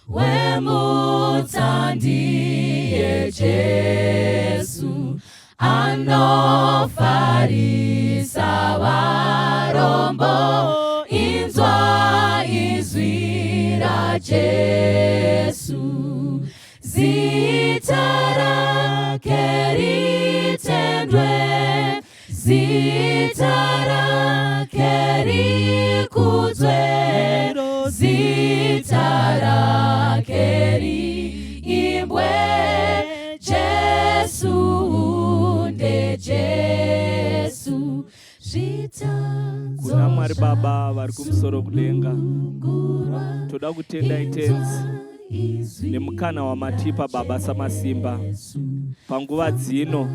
Wemutsa ndiye Jesu, anofarisa varombo. Inzwa izwi raJesu, zita rake ritendwe, zita rake rikudzwe, zita rake riimbwe. Jesu ndeJesu, zvitadzo Kuna Mwari Baba vari kumusoro kudenga, toda kutendai Tenzi nemukana wamatipa Baba Samasimba. Panguva dzino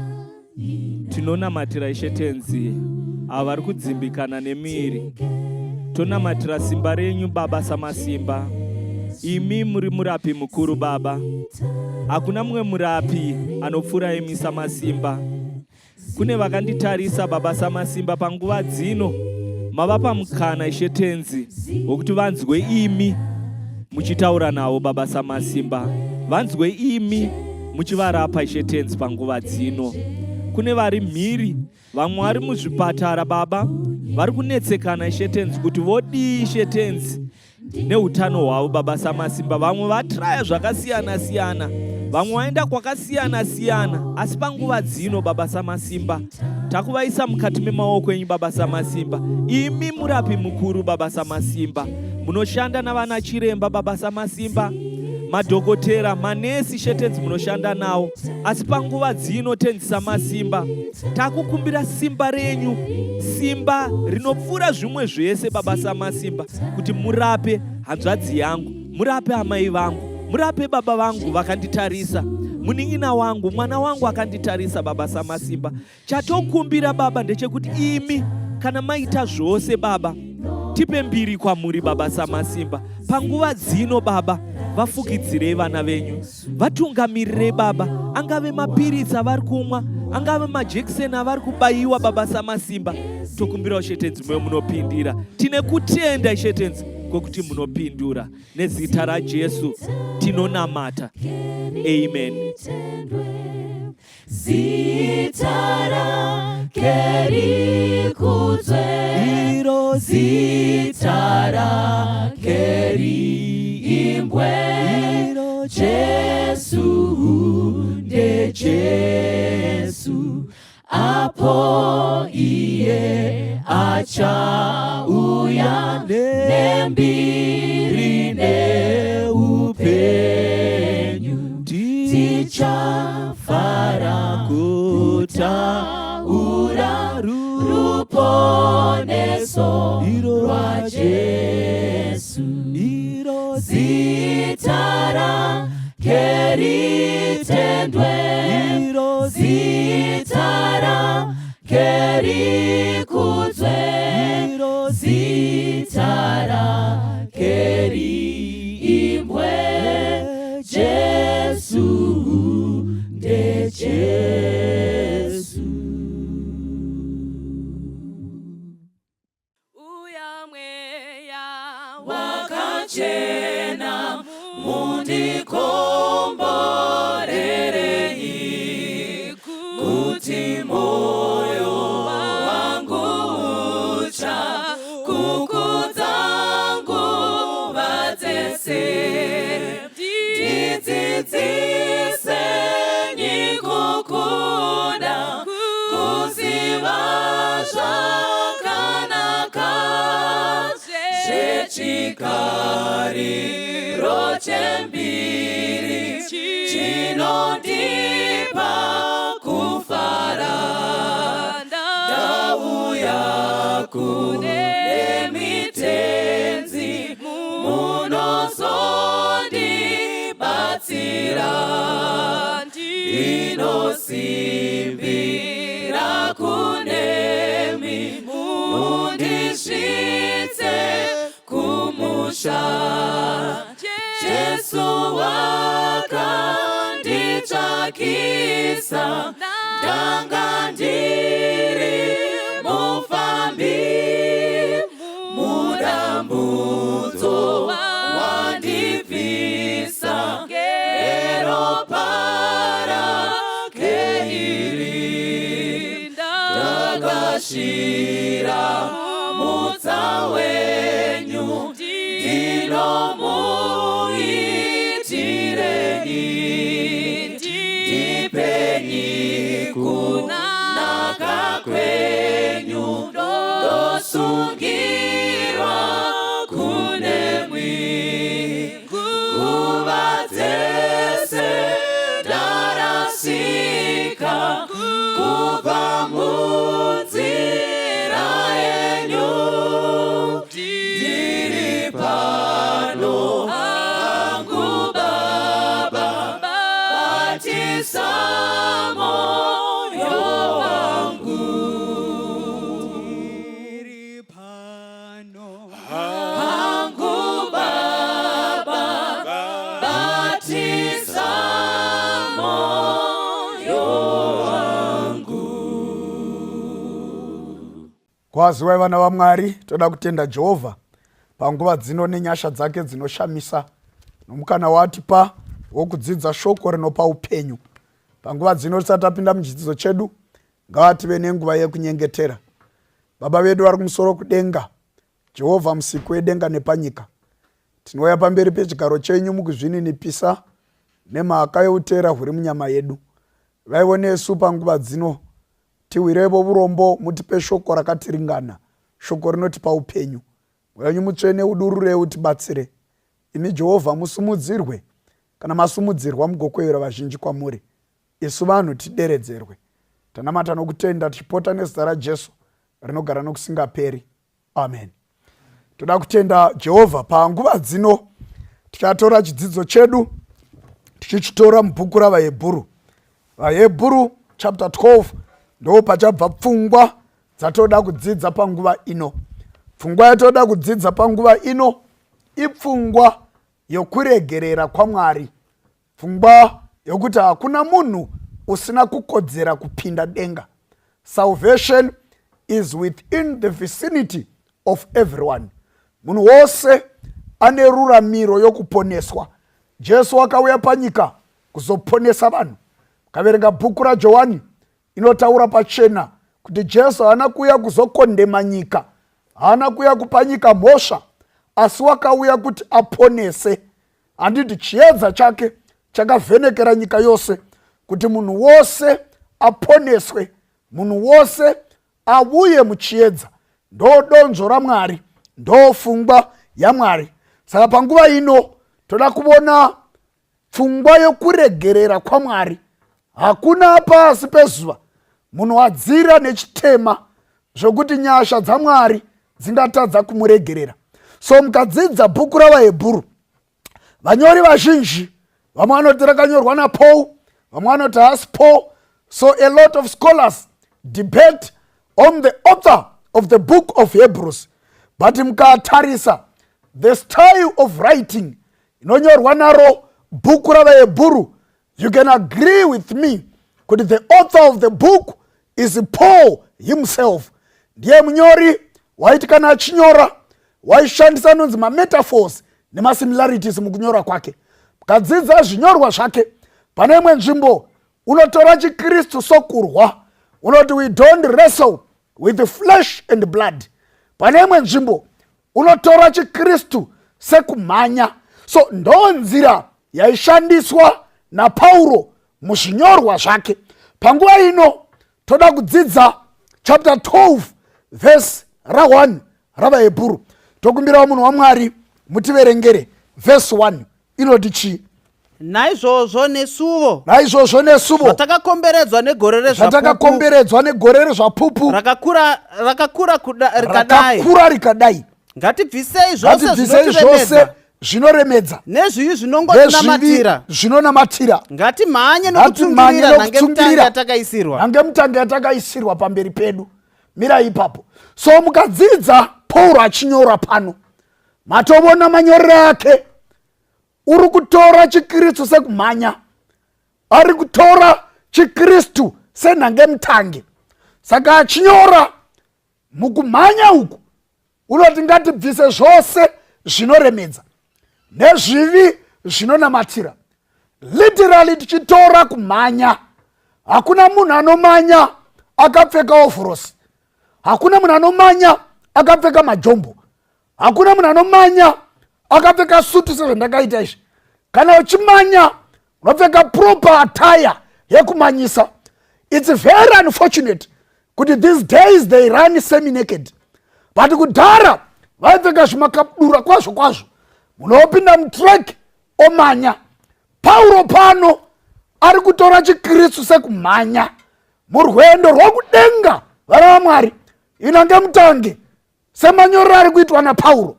tinonamatira Ishe Tenzi ava vari kudzimbikana nemiri. Tonamatira simba renyu Baba Samasimba. Imi muri murapi mukuru Baba, hakuna mumwe murapi anopfuura imi Samasimba. Kune vakanditarisa Baba Samasimba panguva dzino, mavapa mukana Ishe Tenzi wekuti vanzwe imi muchitaura navo Baba Samasimba, vanzwe imi muchivarapa Ishe Tenzi panguva dzino. Kune vari mhiri, vamwe vari muzvipatara Baba, vari kunetsekana Ishe Tenzi kuti vodii Ishe Tenzi neutano hwavo Baba Samasimba. Vamwe vatraya zvakasiyana siyana, vamwe vaenda kwakasiyana siyana, asi panguva dzino Baba Samasimba takuvaisa mukati memaoko enyu Baba Samasimba. Imi murapi mukuru Baba Samasimba, munoshanda navana chiremba Baba Samasimba, madhokotera, manesi shetenzi munoshanda nawo, asi panguva dzino Tenzi Samasimba takukumbira simba renyu, simba rinopfuura zvimwe zvese Baba Samasimba, kuti murape hanzvadzi yangu, murape amai vangu, murape baba vangu vakanditarisa, munin'ina wangu, mwana wangu akanditarisa Baba Samasimba. Chatokumbira Baba ndechekuti imi kana maita zvose Baba, tipe mbiri kwamuri Baba Samasimba. Panguva dzino Baba, vafukidzirei vana venyu, vatungamirirei Baba, angave mapiritsi avari kumwa, angave majekiseni avari kubayiwa Baba Samasimba. Tokumbirawo Ishe Tenzi moyo munopindira. Tine kutenda Ishe Tenzi kwekuti munopindura. Nezita raJesu tinonamata, amen. Zita rake rikudzwe, Iro zita rake riimbwe, iro Jesu ndeJesu, apo iye achauya nembiri neupenyu, tichafara kutaura ruponeso rwaJesu, iro zita rake ritendwe, iro zita rake rikudzwe, iro zita rake riimbwe, Jesu ndeJesu. Uya mweya wakachena, mundikomborerei, kuti moyo wangu ucha kukudza nguva dzese. Ndidzidzisenyi kukuda, kuziva zvakanaka zvechikariro chembiri chinondipa kufara. Ndauya kune mitenzi, munozondibatsira. Ndinosimbira kunemi, mundisvitse kumusha. Jesu wakanditsvakisa, ndanga ndiri mufambi, mudambudzo wandibvisa. Ndosungirwa kunemwi nguva dzese. Ndarasika kubva munzira yenyu. Ndiri pano hangu Baba, batisa moyo wangu. Ndiri pano hangu Baba, batisa moyo wangu. Kwaziwai vana vaMwari, toda kutenda Jehovha panguva dzino nenyasha dzake dzinoshamisa nomukana waatipa wokudzidza shoko rinopa upenyu. Panguva dzino tisati tapinda muchidzidzo chedu, ngavative nenguva yekunyengetera. Baba vedu vari kumusoro kudenga, Jehovha Musiki wedenga nepanyika, tinouya pamberi pechigaro chenyu mukuzvininipisa nemhaka yeutera huri munyama yedu. Vaivo nesu panguva dzino. Tihwireivo vurombo mutipe shoko rakatiringana, shoko rinotipa upenyu. Mweya wenyu mutsvene udururei utibatsire. Imi Jehovha musumudzirwe, kana masumudzirwa mugokwevera vazhinji kwamuri. Isu vanhu tideredzerwe. Tanamata nokutenda tichipota nezita raJesu rinogara nokusingaperi. Amen. Toda kutenda Jehovha panguva dzino tichatora chidzidzo chedu tichichitora mubhuku raVaHebhuru. VaHebhuru chapter 12 ndo pachabva pfungwa dzatoda kudzidza panguva ino. Pfungwa yatoda kudzidza panguva ino ipfungwa yokuregerera kwaMwari, pfungwa yokuti hakuna munhu usina kukodzera kupinda denga. Salvation is within the vicinity of everyone. Munhu wose ane ruramiro yokuponeswa. Jesu akauya panyika kuzoponesa vanhu. Ukaverenga bhuku raJohani inotaura pachena kuti Jesu haana kuuya kuzokondema nyika, haana kuuya kupa nyika mhosva, asi wakauya kuti aponese. Handiti chiedza chake chakavhenekera nyika yose kuti munhu wose aponeswe, munhu wose auye muchiedza. Ndo donzvo raMwari, ndo pfungwa yaMwari. Saka panguva ino toda kuvona pfungwa yokuregerera kwaMwari. Hakuna pasi pezuva munhu adzira nechitema zvokuti nyasha dzaMwari dzingatadza kumuregerera. So mukadzidza bhuku ravaHebhuru, vanyori vazhinji, vamwe vanoti rakanyorwa naPaul, vamwe vanoti haasi Paul. So a lot of scholars debate on the author of the book of Hebrews, but mukatarisa the style of writing inonyorwa naro bhuku ravaHebhuru, you can agree with me kuti the author of the book is Paul himself. Ndiye munyori waiti kana achinyora waishandisa anonzi mametaphors nemasimilarities mukunyora kwake. Mukadzidza zvinyorwa zvake, pane imwe nzvimbo unotora chiKristu sokurwa, unoti we don't wrestle with the flesh and blood. Pane imwe nzvimbo unotora chiKristu sekumhanya. So ndo nzira yaishandiswa naPauro muzvinyorwa zvake. Panguva ino toda kudzidza chapter 12 verse ra1 ravaHebhuru. Tokumbirawo munhu waMwari mutiverengere verse 1 inoti chii? Naizvozvo nesuvo, Naizvozvo nesuvo, zvatakakomberedzwa negore rezvapupu zvatakakomberedzwa negore rezvapupu rakakura rikadai, rakakura rikadai, ngatibvisei zvose ngatibvisei zvose zvinotiremedza zvinoremedza nezvivi nezvivi zvinongonamatira, zvinonamatira, ngatimhanye ngatimhanye nokutsungirira nhangemutange nokutsungirira yatakaisirwa. Nhangemutange yatakaisirwa pamberi pedu. Mirai ipapo. So mukadzidza Pauro achinyora pano, matovona manyorero ake, uri kutora chiKristu sekumhanya, ari kutora chiKristu senhangemutange. Saka achinyora mukumhanya uku unoti ngatibvise zvose zvinoremedza nezvivi zvinonamatira. Literally tichitora kumhanya, hakuna munhu anomanya akapfeka ovhorosi, hakuna munhu anomanya akapfeka majombo, hakuna munhu anomanya akapfeka sutu sezvandakaita izvi. Kana uchimanya unopfeka proper attire yekumanyisa. It's very unfortunate kuti these days they run semi naked. But kudhara vaipfeka zvimakabudura kwazvo kwazvo, munhu opinda mutrack omanya. Pauro pano ari kutora chiKristu sekumhanya murwendo rwokudenga. Vana vaMwari, inange mutange semanyorero ari kuitwa naPauro,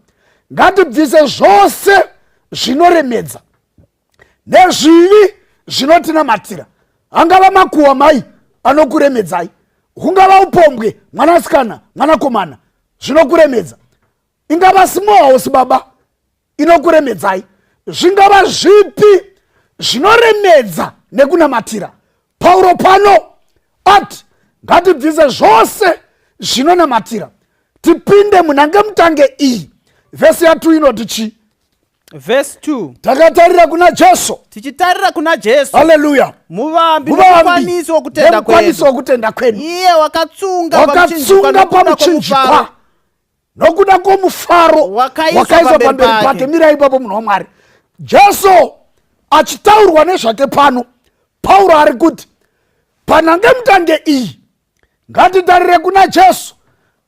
ngatibvise zvose zvinoremedza nezvivi zvinotinamatira. Angava makuwa mai anokuremedzai, hungava upombwe, mwanasikana, mwanakomana, zvinokuremedza, ingava small house, baba, inokuremedzai, zvingava zvipi zvinoremedza nekunamatira. Pauro pano ati ngatibvise zvose zvinonamatira, tipinde munange mutange iyi. Vhesi ya2 inoti chii? Vhesi 2. Takatarira kuna Jesu. Tichitarira kuna Jesu. Haleluya. Muvambi nomukwanisi wokutenda nemukwanisi kwedu. Wokutenda kwedu. Iye wakatsunga wakatsunga pamuchinjikwa pamuchinjikwa nokuda kwomufaro wakaiswa wakaiswa pamberi pamberi pake. Pake. Mirai ipapo, munhu waMwari. Jesu achitaurwa nezvake pano, Pauro ari kuti panange mutange iyi ngatitarire kuna Jesu,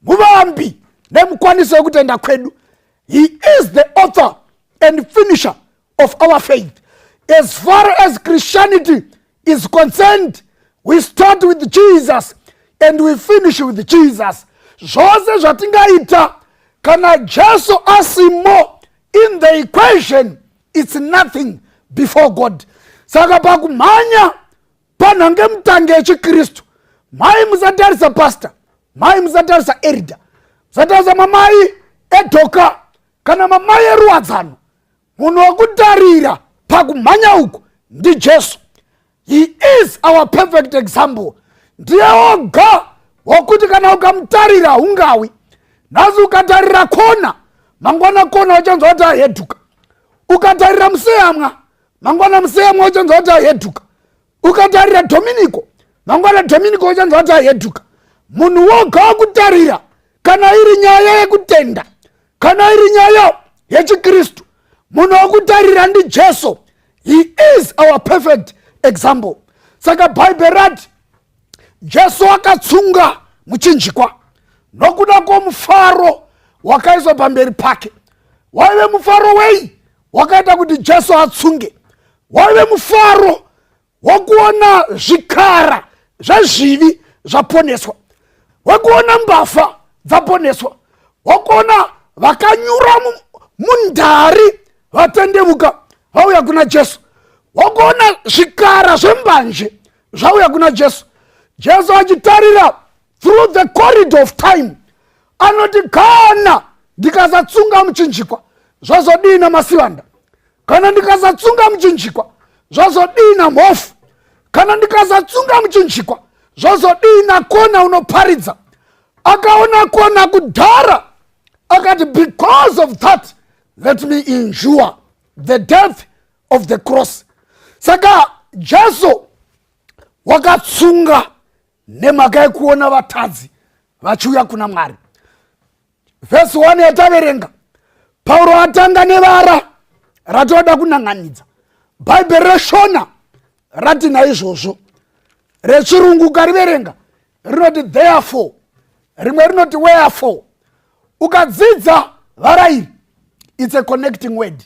muvambi nemukwanisi wekutenda kwedu. He is the author and finisher of our faith. As far as Christianity is concerned, we start with Jesus and we finish with Jesus. Zvose zvatingaita, kana Jesu asimo in the equation, it's nothing before God. Saka pakumhanya panhange mutange yechiKristu, mhai, musatarisa pastor, mhai, musatarisa elder, musatarisa mamai edhoka kana mamai eruwadzano. Munhu wekutarira pakumhanya uku ndiJesu. He is our perfect example. Ndiye oga wokuti kana ukamutarira hungawi. Nhasi ukatarira kona, mangwana kona uchanzwa kuti ahedhuka. Ukatarira Museyamwa, mangwana Museyamwa uchanzwa kuti ahedhuka. Ukatarira Dominico, mangwana Dominico uchanzwa kuti ahedhuka. Munhu woga wekutarira kana iri nyaya yekutenda, kana iri nyaya yechiKristu, munhu wekutarira ndiJesu. He is our perfect example. Saka Bhaibheri rati Jesu akatsunga muchinjikwa nokuda kwomufaro wakaiswa pamberi pake. Waive mufaro wei wakaita kuti Jesu atsunge? Waive mufaro wokuona zvikara zvezvivi zvaponeswa, wekuona mbavha dzaponeswa, wokuona vakanyura mundari vatendevuka vauya kuna Jesu, wokuona zvikara zvembanje zvauya kuna Jesu. Jesu achitarira through the corridor of time anoti, kana ndikasatsunga muchinjikwa, zvazodii naMasivanda? Kana ndikasatsunga muchinjikwa, zvazodii naMhofu? Kana ndikasatsunga muchinjikwa, zvazodii nakona unoparidza? Akaona kona kudhara, akati, "Because of that, let me endure the death of the cross." Saka Jesu wakatsunga nemhaka yekuona vatadzi vachiuya kuna Mwari. Vhesi 1 yataverenga, Pauro atanga nevara ratoda kunanganidza. Bhaibheri reShona rati naizvozvo, rechirungu ukariverenga rinoti therefore, rimwe rinoti wherefore. Ukadzidza vara iri, it's a connecting word.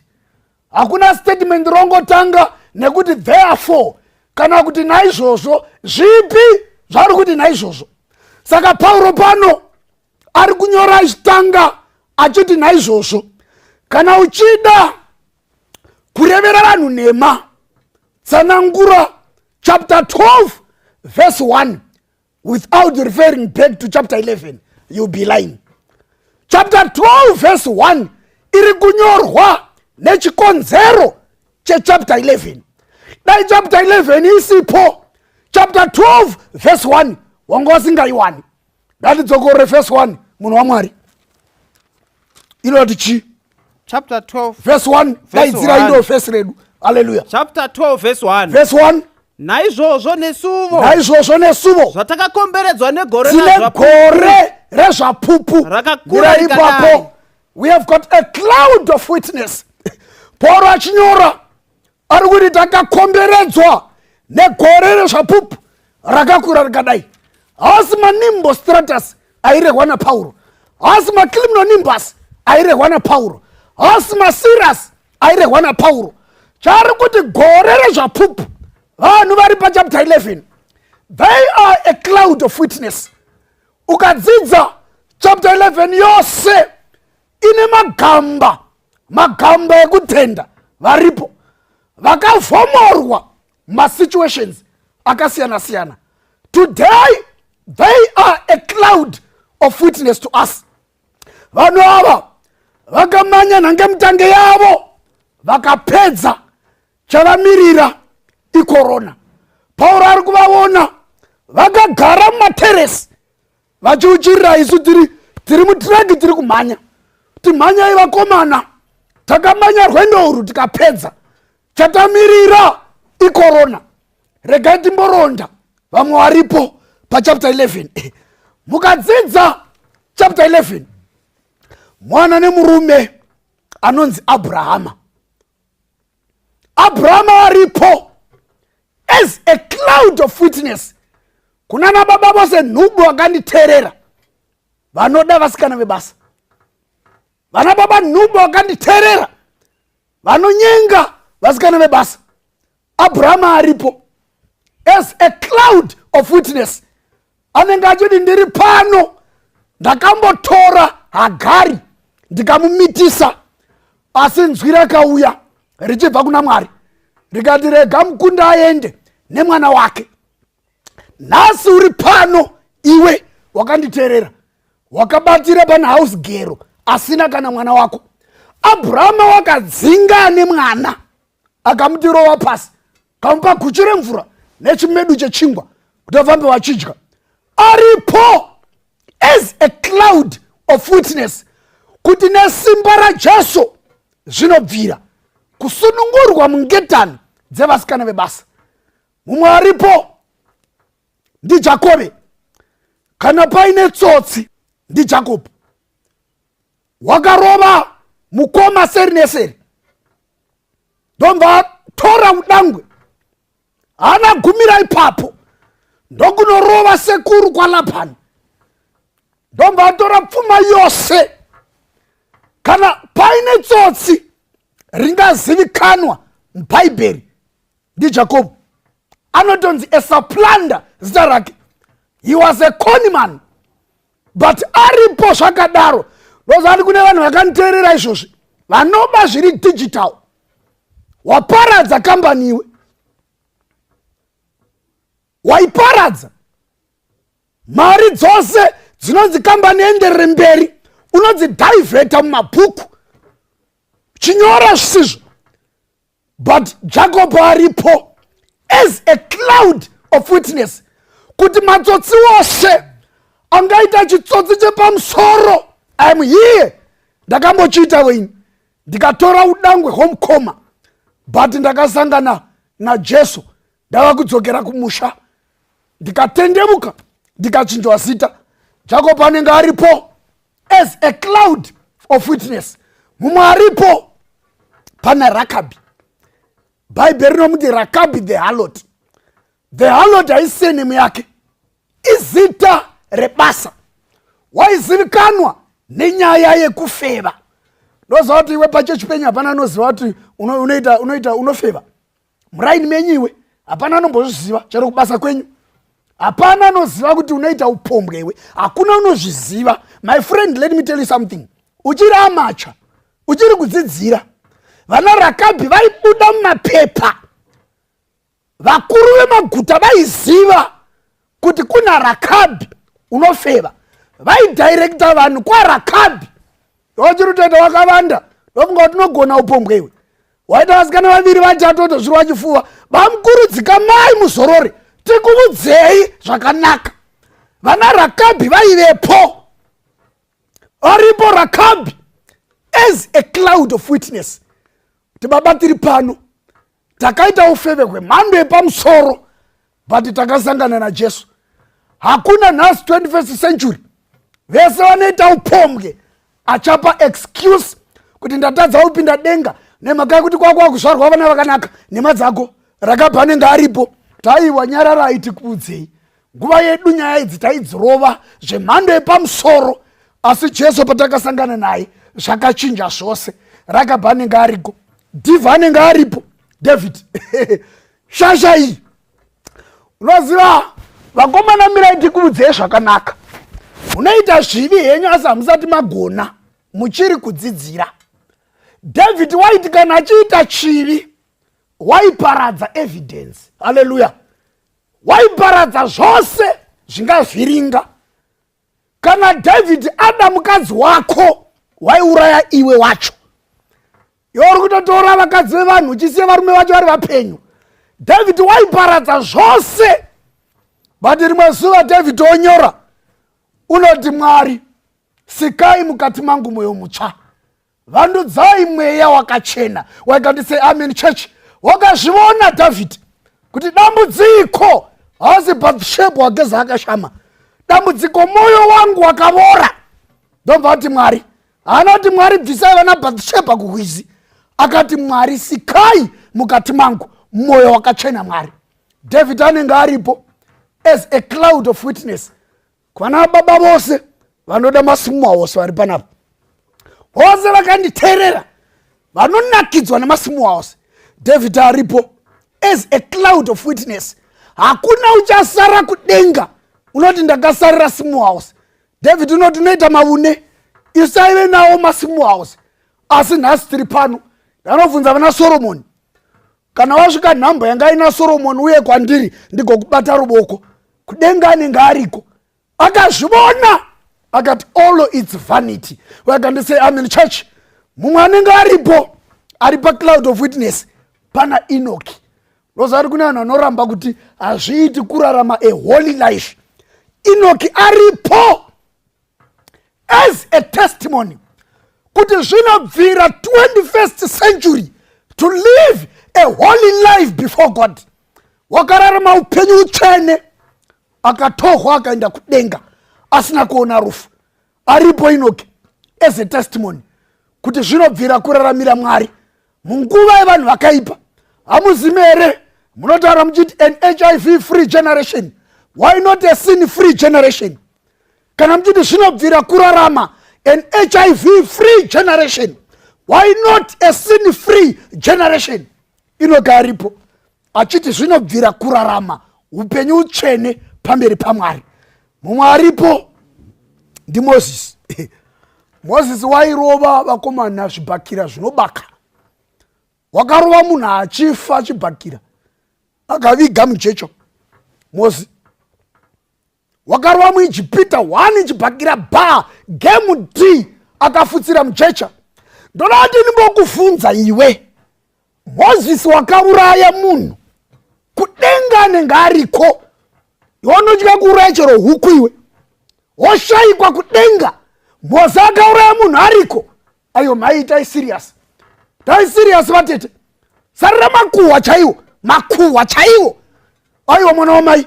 Hakuna statement rongotanga nekuti therefore kana kuti naizvozvo. Zvipi zvari kuti naizvozvo? Saka Pauro pano ari kunyora achitanga achiti naizvozvo. Kana uchida kurevera vanhu nhema, tsanangura chapter 12 verse 1 without referring back to chapter 11, you'll be lying. Chapter 12 verse 1 iri kunyorwa nechikonzero chechapter 11. Dai chapter 11 isipo, chapter 12 verse 1 wanga wasingaiwani. Ngatidzokorore verse 1, munhu waMwari. Inoti chii? Chapter 12 verse 1. Verse Daidzira 1. ndo vhesi redu. Haleluya. Chapter 12 verse 1. Verse 1. Naizvozvo nesuvo, Naizvozvo nesuvo, zvatakakomberedzwa negore tine razvapupu gore rezvapupu rakakura Mira rikadai. ipapo. We have got a cloud of witness. Pauro achinyora ari kuti takakomberedzwa negore rezvapupu rakakura rikadai. Haasi manimbostratus airehwa naPauro. Haasi maclimnonimbus airehwa naPauro, haasi maSiras airehwa naPauro. Chaari kuti gore rezvapupu, vanhu vari pachapter 11, they are a cloud of witness. Ukadzidza chapter 11 yose ine magamba, magamba ekutenda varipo vakavhomorwa masituations akasiyana siyana. Today they are a cloud of witness to us. Vanhu ava vakamanya nhange mutange yavo vakapedza, chavamirira ikorona. Pauro ari kuvaona vakagara mumateresi vachiuchirira isu tiri mutiraki tiri kumhanya. Timhanyai vakomana, takamanya rwendo urwu tikapedza, chatamirira ikorona. Regai timboronda vamwe varipo pachapter 11. Mukadzidza chapter 11, mwana nemurume anonzi Abrahama. Abrahama aripo as a cloud of witness kunana baba vose nhubu vakanditeerera vanoda vasikana vebasa, vana baba nhubu vakanditeerera vanonyenga vasikana vebasa. Abrahama aripo as a cloud of witness, anenge achiti ndiri pano, ndakambotora Hagari ndikamumitisa, asi nzwi rakauya richibva kuna Mwari rikati rega mukunda aende nemwana wake. Nhasi uri pano iwe wakanditeerera, wakabatira pana house girl asina kana mwana wako. Abrahama wakadzinga nemwana, akamutirova pasi, kamupa guchu remvura nechimedu chechingwa kuti vafambe vachidya. Aripo as a cloud of witness kuti nesimba raJesu zvinobvira kusunungurwa mungetani dzevasikana vebasa. Mumwe aripo ndiJakobe. Kana paine tsotsi ndiJakobho, wakarova mukoma seri neseri, ndobva atora udangwe. Haana gumira ipapo, ndokunorova sekuru kwaLabhani, ndobva atora pfuma yose. Kana paine tsotsi ringazivikanwa mubhaibheri ndiJakobho, anotonzi a supplanter zita rake. He was a conman, but aripo zvakadaro. Ndozvati kune vanhu vakanditeerera izvozvi vanoba zviri digital, waparadza kambani iwe, waiparadza. Mari dzose dzinonzi kambani enderere mberi unonzi divheta mumabhuku chinyora zvisizvo. But Jacob aripo as a cloud of witness kuti matsotsi wose angaita chitsotsi chepamusoro, im here, ndakambochiita ini, ndikatora udangwe hwomukoma, but ndakasangana naJesu ndava kudzokera kumusha, ndikatendemuka, ndikachinjwa zita. Jacob anenge aripo as a cloud of witness. Mumwe aripo pana Rakabi. Bhaibheri rinomuti Rakabi the harlot. The harlot haisi surname yake, izita rebasa. Waizivikanwa nenyaya yekufeva. Ndoziva kuti iwe pachechi penyu hapana anoziva kuti unoita unoita unofeva muraini menyu. Iwe hapana anombozviziva, chero kubasa kwenyu hapana anoziva kuti unoita upombwe iwe, hakuna unozviziva. My friend, let me tell you something. Uchiri amacha, uchiri kudzidzira, vana Rakabhi vaibuda mumapepa. Vakuru vemaguta vaiziva kuti kuna Rakabhi unofeva, vaidhairekta vanhu kwaRakabhi. Ndochiri kutoita wakavanda, ndofunga kuti unogona upombwe iwe. Waita vasikana vaviri vatatu, otozvirwa chifuva. Vamukurudzika mai muzorore, tikuudzei zvakanaka. Vana Rakabhi vaivepo, aripo Rakabhi as a cloud of witness kuti baba tiri pano, takaita ufeve hwemhando yepamusoro, but takasangana naJesu. Hakuna nhasi 21st century vese vanoita upombwe achapa excuse kuti ndatadza kupinda denga nemhaka yekuti kwakwa kuzvarwa vana vakanaka. Nhema dzako. Rakabva anenge aripo, taiwa nyararai tikuudzei. Nguva yedu nyaya idzi taidzirova zvemhando yepamusoro. Asi Jesu patakasangana naye zvakachinja zvose. Rakabha anenge ariko, Dhivha anenge aripo, David shasha iyi. Unoziva vakomana, mirai ndikuudzei zvakanaka. Munoita zvivi henyu asi hamusati magona, muchiri kudzidzira. David waiti kana achiita chivi waiparadza evidence. Haleluya! Waiparadza zvose zvingazviringa. Kana David ada mukadzi wako waiuraya iwe wacho. Iwe uri kutotora vakadzi vevanhu uchisiya varume vacho vari vapenyu. David waiparadza zvose. But rimwe zuva David onyora unoti, Mwari sikai mukati mangu mwoyo mutsva, vandudzai mweya wakachena. Waikandise amen church. Wakazviona David kuti dambudziko haasi Bathsheba wageza akashama, dambudziko mwoyo wangu wakavora. Ndobva ati Mwari, haana kuti Mwari bvisai vana Bathsheba kuhwizi, akati Mwari sikai mukati mangu mwoyo wakachena. Mwari, David anenge aripo as a cloud of witness. Vana baba vose vanoda masimuwa ose vari panapa, vose vakanditeerera vanonakidzwa nemasimuwa ose, David aripo as a cloud of witness. Hakuna uchasara kudenga unoti ndakasarira simuwa ose. David unoti unoita mavune, isaive nawo masimuwa ose, asi nhasi tiri pano. Ndanobvunza vana Soromoni, kana wasvika nhamba yanga ina Soromoni, uye kwandiri ndigokubata ruboko. Kudenga anenge ariko, akazvivona akati all its vanity. Vakandisei amen church. Mumwe anenge aripo ari pacloud of witness pana Enoki. Lozari kune vanhu vanoramba kuti hazviiti kurarama a holy life. Enoki aripo as a testimony kuti zvinobvira 21st century to live a holy life before God. Wakararama upenyu utsvene, akatohwa akaenda kudenga asina kuona rufu. Aripo Enoki as a testimony kuti zvinobvira kuraramira Mwari munguva yevanhu vakaipa. Hamuzimi here munotaura muchiti an HIV free generation? Why not a sin free generation? Kana muchiti zvinobvira kurarama an HIV free generation, why not a sin free generation? Enoki aripo achiti zvinobvira kurarama upenyu utsvene pamberi paMwari. Mumwe aripo ndiMozisi. Mozisi wairova vakomana zvibhakira zvinobaka. Wakarova munhu achifa chibhakira, akaviga mujecho. Mozi wakarova muIjipita 1 chibhakira ba gemu d, akafutsira mujecha. Ndoda kuti ndimbokufunza iwe Mozisi, wakauraya munhu, kudenga anenge ariko. Iwe unotya kuuraya chero huku, iwe woshayikwa kudenga. Mozi akauraya munhu ariko. Ayo mhai, tai serious, tai serious vatete. Sarira makuhwa chaiwo, makuhwa chaiwo. Aiwa mwana wamai,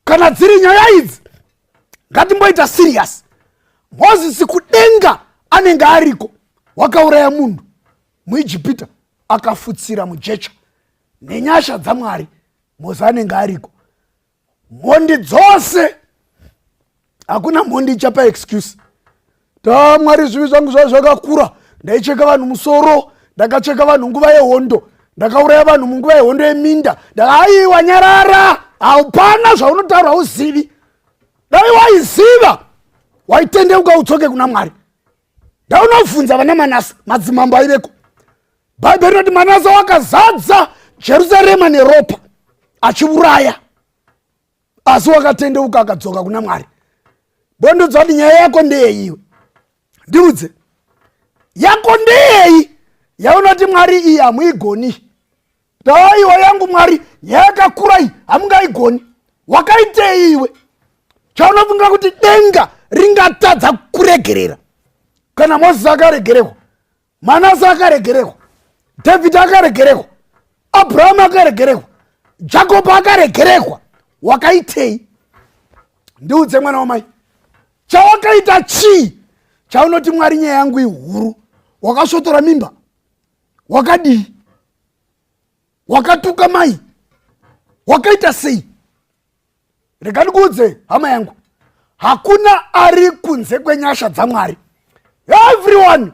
kana dziri nyaya idzi ngatimboita serious. Mozisi kudenga anenge ariko, wakauraya munhu muIjipita akafutsira mujecha. Nenyasha dzaMwari Mozi anenge ariko. Mhondi dzose, hakuna mhondi ichapa excuse ta Mwari, zvivi zvangu zvaa zvakakura, ndaicheka vanhu musoro, ndakacheka vanhu nguva yehondo, ndakauraya vanhu munguva yehondo yeminda. Aiwa, nyarara, haupana zvaunotaura, uzivi. Dai waiziva waitendeuka udzoke kuna Mwari. Ndaunobvunza vana Manasa, madzimambo aiveko. Bhaibheri rinoti Manasa wakazadza Jerusarema neropa achiuraya, asi wakatendeuka akadzoka kuna Mwari. Bondudza kuti nyaya yako ndeyei iwe, ndiudze yako ndeyei yaunoti Mwari iyi hamuigoni. Taiwa yangu Mwari yakakura iyi hamungaigoni. Wakaitei iwe chaunofunga kuti denga ringatadza kuregerera? Kana Mozisi akaregererwa, Manase akaregererwa, David akaregererwa, Abrahamu akaregererwa, Jakobho akaregererwa, wakaitei? Ndiudze mwana wamai, chawakaita chii chaunoti Mwari nyaya yangu ihuru? Wakasvotora mimba, wakadii, wakatuka mai, wakaita sei? Rega ndikuudze hama yangu. Hakuna ari kunze kwenyasha dzaMwari. Everyone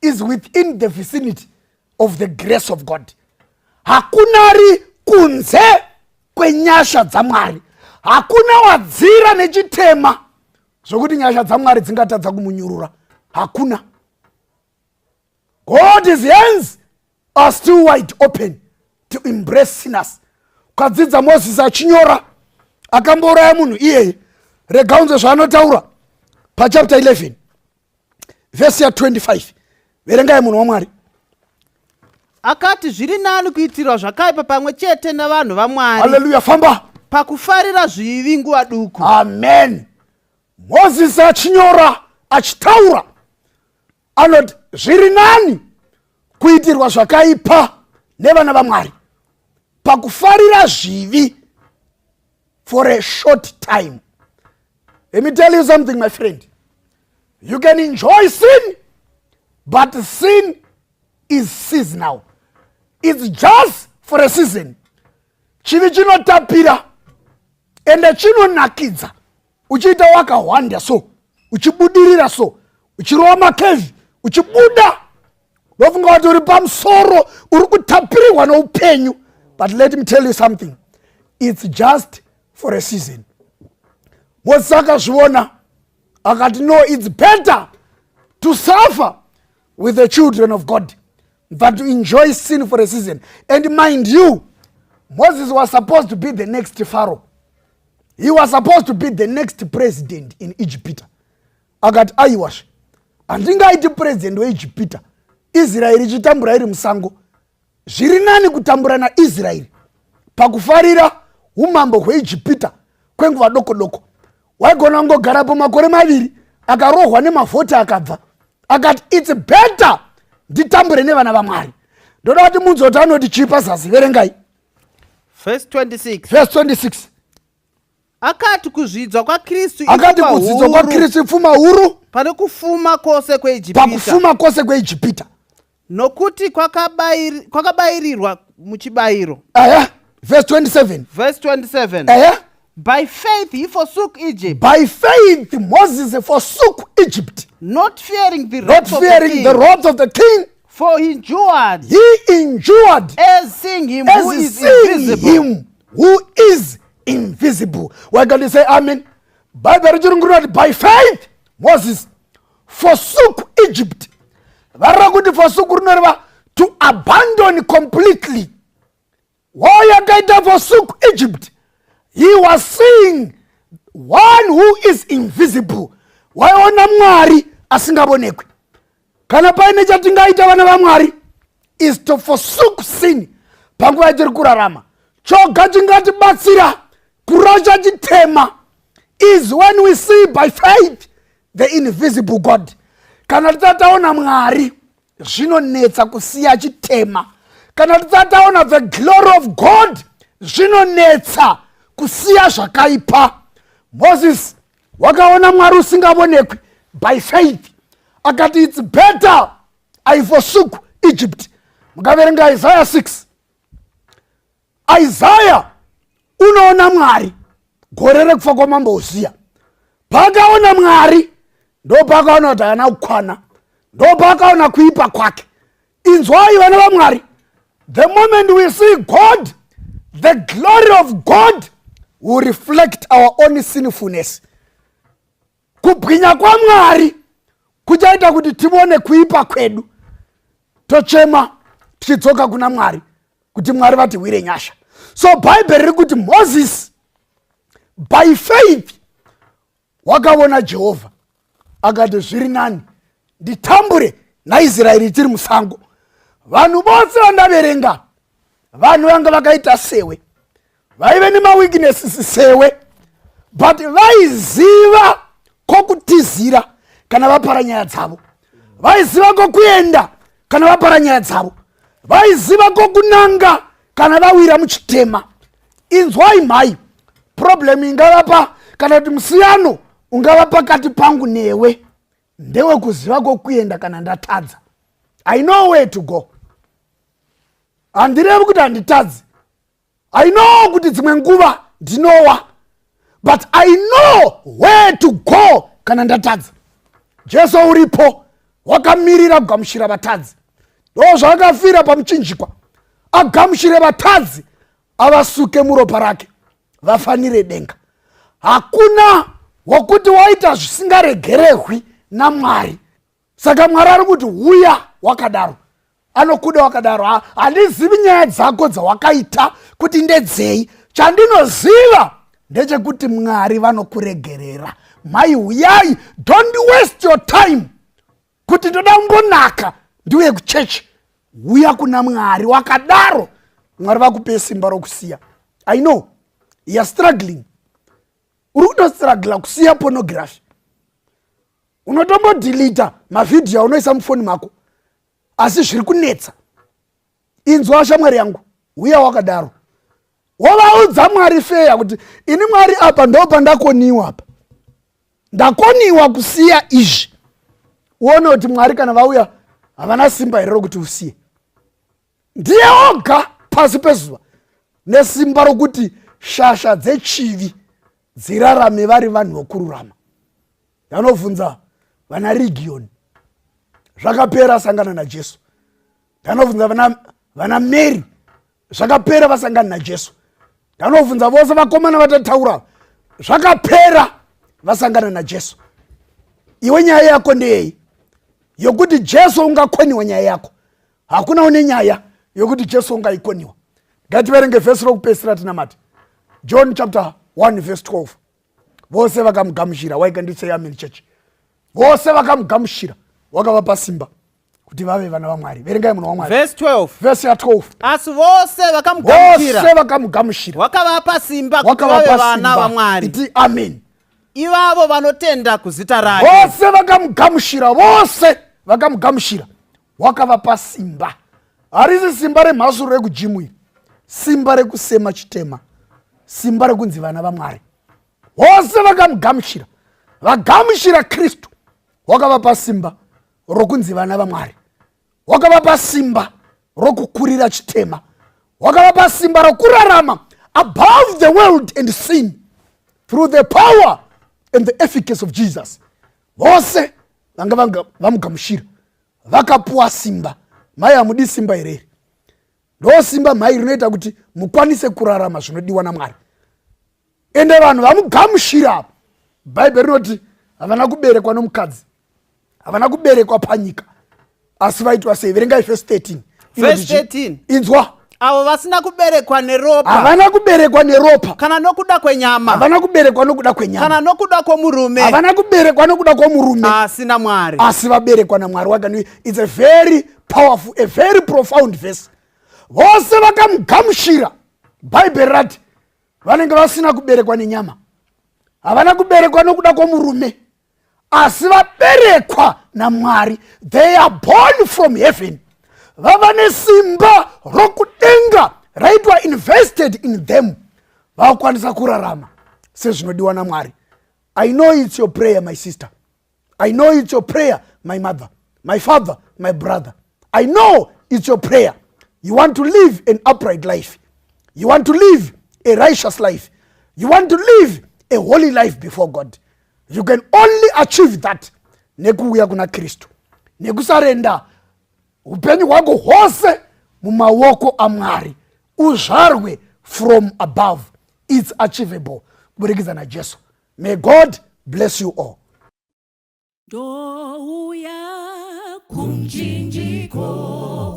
is within the vicinity of the grace of God. Hakuna ari kunze kwenyasha dzaMwari. Hakuna wadzira nechitema zvokuti nyasha dzaMwari dzingatadza kumunyurura. Hakuna. God's hands are still wide open to embrace sinners. Ukadzidza Mozisi achinyora, akambouraya munhu iyeye, rega unze zvaanotaura pachapter 11 vhesi ya25. Verengai, munhu waMwari. Akati zviri nani kuitirwa zvakaipa pamwe chete navanhu vaMwari Haleluya, famba. pakufarira zvivi nguva duku. Amen. Mozisi achinyora, achitaura, anoti zviri nani kuitirwa zvakaipa nevana vaMwari pakufarira zvivi for a short time. Let me tell you something, my friend. You can enjoy sin, but sin is seasonal. It's just for a season. Chivi chinotapira ende chinonakidza uchiita wakahwanda, so uchibudirira, so uchirova makevhi, uchibuda, ndofunga kuti uri pamusoro, uri kutapirirwa noupenyu. But let me tell you something, it's just for a season. Mozisi akazviona, akati, "No, it's better to suffer with the children of God than to enjoy sin for a season." And mind you, Moses was supposed to be the next Pharaoh. He was supposed to be the next president in Egypt. Akati, "Aiwasve, handingaiti president weEgypita Israeri ichitambura iri musango. Zviri nani kutambura naIsraeri pakufarira umambo hweIjipita kwenguva doko doko." Waigona kungogarapo makore 2, akarohwa nemavhoti, akabva. Akati, "It's better nditambure nevana vaMwari." Ndoda kuti munzoti anoti chii pazasi. Verengai. Verse 26. Verse 26. Akati kuzvidzwa kwaKristu Akati ipfuma kudzidzwa huru kwaKristu ipfuma huru pane kufuma kwose kweIjipita, pakufuma kwose kweIjipita, nokuti kwakabayirirwa muchibayiro. Ehe, verse 27. Verse 27. By faith he forsook Egypt, By faith Moses forsook Egypt, not fearing the not wrath of the fearing king, the wrath of the king, for he endured he endured as seeing him who as is seeing invisible. him who is invisible. Why can't you say amen? Bible rechirungu rinoti, "By faith Moses forsook Egypt." Varira kuti forsook rinoreva to abandon completely. Why akaita forsook Egypt? He was seeing one who is invisible. Waiona Mwari asingavonekwi. Kana paine chatingaita, vana vaMwari, is to forsook sin panguva yatiri kurarama. Choga chingatibatsira kurasha chitema is when we see by faith the invisible God. Kana tisati taona Mwari, zvinonetsa kusiya chitema. Kana tisati taona the glory of God, zvinonetsa kusiya zvakaipa. Moses wakaona Mwari usingavonekwi. By faith akati, "It's better I forsook Egypt." Mukaverenga Isaiah 6, Isaya unoona Mwari gore rekufa kwamambo Uziya. Paakaona Mwari, ndo paakaona kuti haana kukwana, ndo paakaona kuipa kwake. Inzwai, vana vaMwari, the moment we see God, the glory of God will reflect our own sinfulness. Kubwinya kwaMwari kuchaita kuti tivone kuipa kwedu, tochema tichidzoka kuna Mwari kuti Mwari vatiwire nyasha. So Bhaibheri riri kuti Moses by faith wakaona Jehovha, akati, "Zviri nani nditambure naIsraeri tiri musango." Vanhu vose vandaverenga, vanhu vanga vakaita sewe, vaive nemaweaknesses sewe, but vaiziva kwokutizira kana vapara nyaya dzavo, vaiziva kwokuenda kana vapara nyaya dzavo, vaiziva kwokunanga kana vawira muchitema. Inzwai mhai, problem ingavapa kana kuti musiyano ungava pakati pangu newe ndewekuziva kwokuenda kana ndatadza. I know where to go. Handirevi kuti handitadzi. I know kuti dzimwe nguva ndinowa. But I know where to go kana ndatadza. Jesu uripo wakamirira kugamuchira vatadzi. Ndo zvaakafira pamuchinjikwa, agamuchire vatadzi, avasuke muropa rake, vafanire denga. Hakuna wokuti waita zvisingaregerehwi naMwari. Saka Mwari ari kuti huya wakadaro, anokuda wakadaro. Handizivi nyaya dzako dzawakaita kuti ndedzei, chandinoziva ndechekuti Mwari vanokuregerera. Mai huyai, don't waste your time kuti ndoda kumbonaka ndiuye kuchechi. Huya kuna Mwari wakadaro, Mwari vakupe simba rokusiya. I know you are struggling, uri kutostrugla kusiya pornography, unotombodhilita mavhidhiyo aunoisa mufoni mako, asi zviri kunetsa. Inzwa shamwari yangu, uya wakadaro, wovaudza Mwari feya kuti ini Mwari apa ndo pandakoniwa, apa ndakoniwa kusiya izvi. Uone kuti Mwari kana vauya havana simba here rokuti usiye. Ndiye oga pasi pezuva nesimba rokuti shasha dzechivi dzirarame vari vanhu vokururama. Ndanobvunza vana Region, zvakapera asangana naJesu. Ndanobvunza vana Mary, zvakapera vasangana naJesu. Ndanobvunza vose vakomana vatataura, zvakapera vasangana naJesu. Iwe nyaya yako ndeyei yokuti Jesu ungakoniwa? Nyaya yako, hakuna une nyaya yokuti Jesu ungaikoniwa. Ngativerenge vhesi rokupedzisira tinamate. John chapter 1 verse 12. Vose vakamugamuchira, why can't you say amen, church? Vose vakamugamuchira wakavapa simba kuti vave vana vaMwari. Verengai, munhu waMwari. Verse 12. Vhesi ya12. Asi vose vakamugamuchira, vose vakamugamuchira, wakavapa simba kuti vave wakavapa vana simba. vaMwari, Iti amen. ivavo vanotenda kuzita rake. Vose vakamugamuchira, vose vakamugamuchira wakavapa simba. Harisi simba remhasuro rekujimu iri, simba rekusema chitema, simba rekunzi vana vaMwari. Vose vakamugamuchira, vagamuchira Kristu, wakavapa simba rokunzi vana vaMwari, wakavapa simba rokukurira chitema, wakavapa simba rokurarama above the world and sin through the power and the efficacy of Jesus. Vose vanga vamugamuchira vakapuwa simba. Mai, hamudi simba here iri? Ndo simba mhai rinoita kuti mukwanise kurarama zvinodiwa naMwari. Ende vanhu vamugamuchira apa, Bhaibheri rinoti havana kuberekwa nomukadzi, havana kuberekwa panyika, asi vaitwa sei? Verengai vhesi 13. Verse 13. Inzwa. Avo vasina kuberekwa neropa, Havana kuberekwa neropa, kana nokuda kwenyama, havana kuberekwa nokuda kwenyama, kana nokuda kwomurume, havana kuberekwa nokuda kwomurume, asi naMwari. Asi vaberekwa naMwari. Wakani, it's a very powerful, a very profound verse. Vose vakamugamuchira, Bhaibheri rati vanenge vasina kuberekwa nenyama, havana kuberekwa nokuda kwomurume, asi vaberekwa naMwari. They are born from heaven. Vava nesimba rokudenga raitwa invested in them, vakukwanisa kurarama sezvinodiwa naMwari. I know it's your prayer, my sister. I know it's your prayer, my mother, my father, my brother. I know it's your prayer. You want to live an upright life, you want to live a righteous life, you want to live a holy life before God. You can only achieve that nekuuya kuna Kristu, nekusarenda upenyu hwako hwose mumaoko aMwari, uzvarwe from above. It's achievable kuburikidza naJesu. May God bless you all. Ndouya kumchinjiko,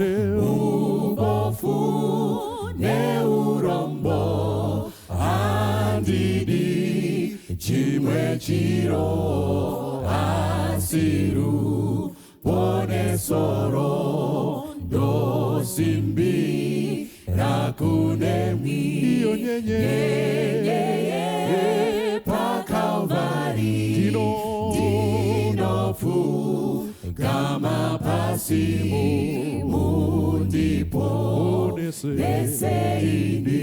ubofu neurombo, handidi chimwe chiro asi ruponesoro, ndosimbi rakunemwi Iyo nyenye nyenye paKalvari. Ndinopfugama pasi, mundipo Ponese. Neseini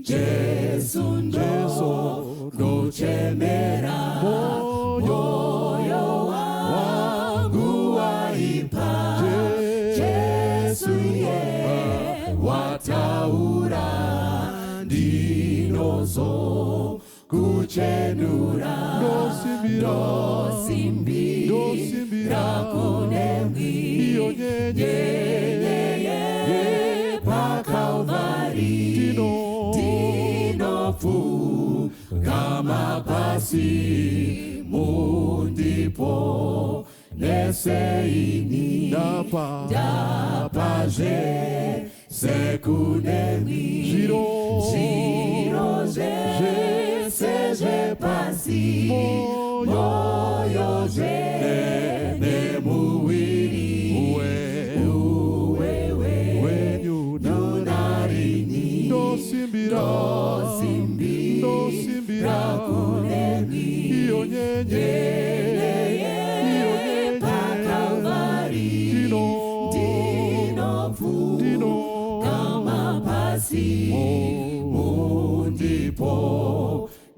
Jesu, ndokuchemera, moyo wangu waipa. Jesu ye wataura, ndinozo kuchemera. Ndakakuchenura Ndosimbira Ndosimbira Ndosimbira Iyo nyenye paKalvari Tino Ndinopfugama pasi mundipo neseini Ndapa Ndapazve sekunemi Zviro Zviro zvese zvepasi Moyo Moyo zve nemuviri Uwe Uwewe Wenyu narini Ndosimbira Ndosimbira Kunemi Iyo nyenye Iyo nyenye paKalvari Tino Ndinopfugama Tino pasi mundipo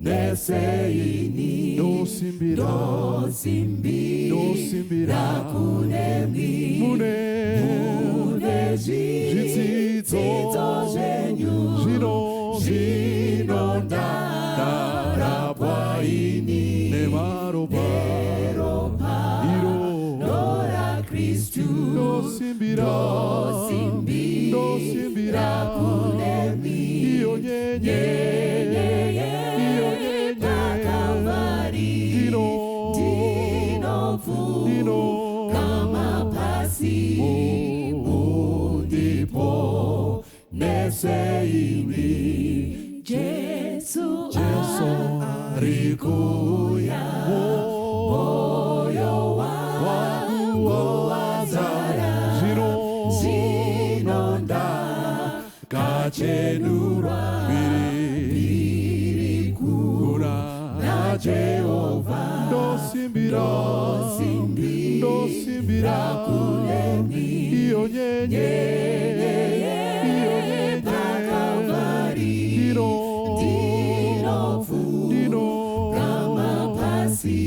neseini Ndosimbira Ndosimbira Ndosimbira kunemi Mune Mune Zvitsidzo zvitsidzo zvenyu Zvino Zvino ndarapwa ini Nemaropa Neropa Iro raKristu Ndosimbira Ndosimbira kunemi Iyo nyenye Iyo nyenye paKalvari Tino Ndinopfugama pasi mundipo neseini Jesu Jesu ari kuuya Moyo wangu wazara Zvino Zvino ndakachenurwa Mbiri kuna Jehovha Ndosimbira Ndosimbira kunemi Iyo nyenye Iyo nyenye paKalvari Ndino Ndinopfugama Ndino pasi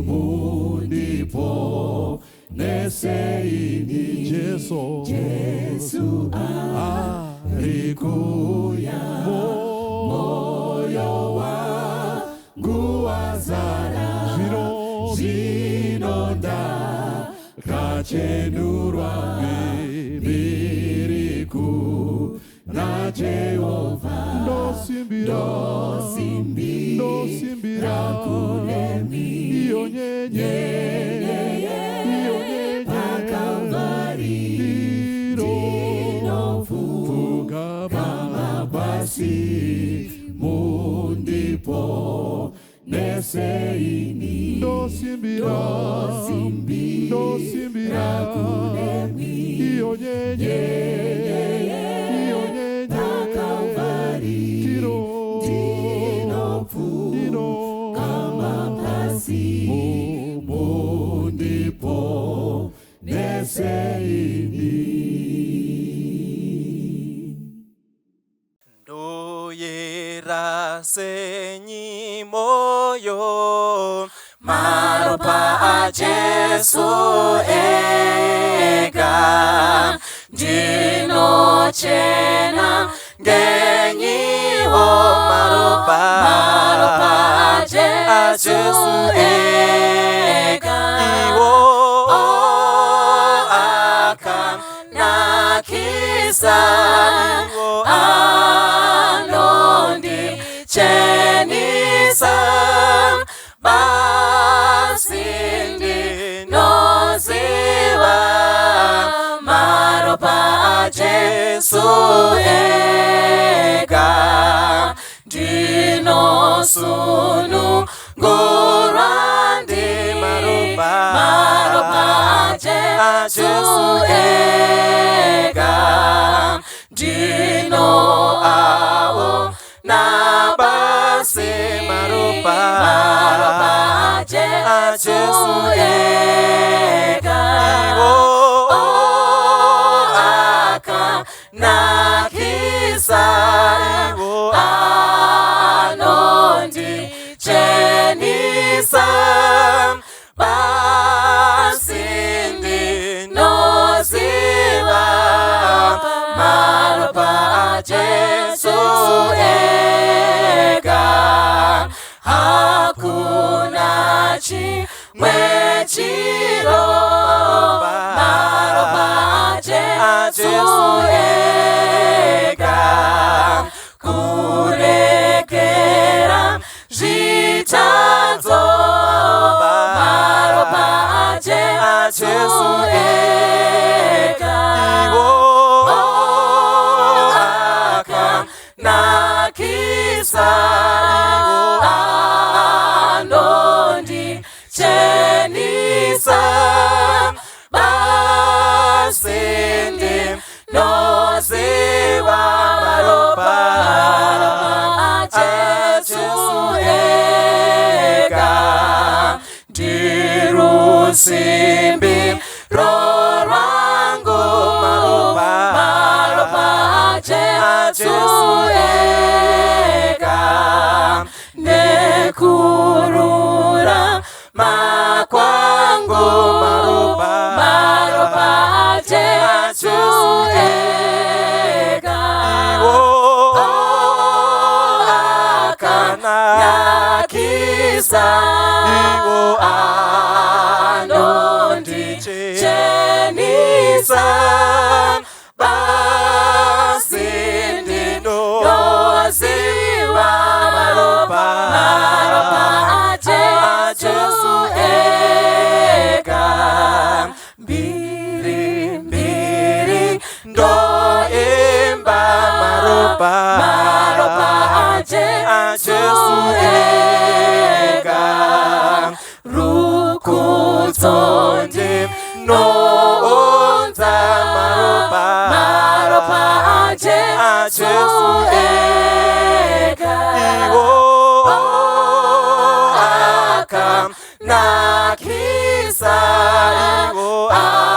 mundipo neseini Jesu Jesu ari kuuya Moyo wangu wazara Zvino Zvino ndakachenurwa mbiri kuna Jehovha Ndosimbira Ndosimbira kunemi Iyo nyenye Iyo nyenye paKalvari Ndino Ndinopfugama Pfugama pasi mundipo neseini Ndosimbira Ndosimbira kunemi Iyo nyenye Iyo nyenye paKalvari Tino Ndinopfugama pasi mundipo neseini Ndoyera senyi moyo Maropa aJesu ega ndinochena ngenyiwo Maropa maropa aJesu ega iwo akanakisa iwo anondichenisa basi ndinoziva maropa aJesu ega ndinosunungurwa ndi Maropa maropa aJesu ega ndino awo nabasi Maropa maropa aJesu ega iwo akanakisa iwo anondichenisa basi ndinoziva maropa aJesu ega. chimwe chiro maropa aJesu ega kurekera zvitadzo maropa aJesu ega Iwo akanakisa anondichenisa basindi noziva maropa aJesu ega ndirusimbi rorwangu maropa aJesu ega nekurura makwangu maropa aJesu ega Iwo akanakisa Iwo anondichenisa basindi noziva maropa maropa aJesu ega mbiri mbiri ndoimba Maropa maropa aJesu ega rukudzo ndinounza Maropa maropa aJesu ega Iwo akanakisa Iwo Ah.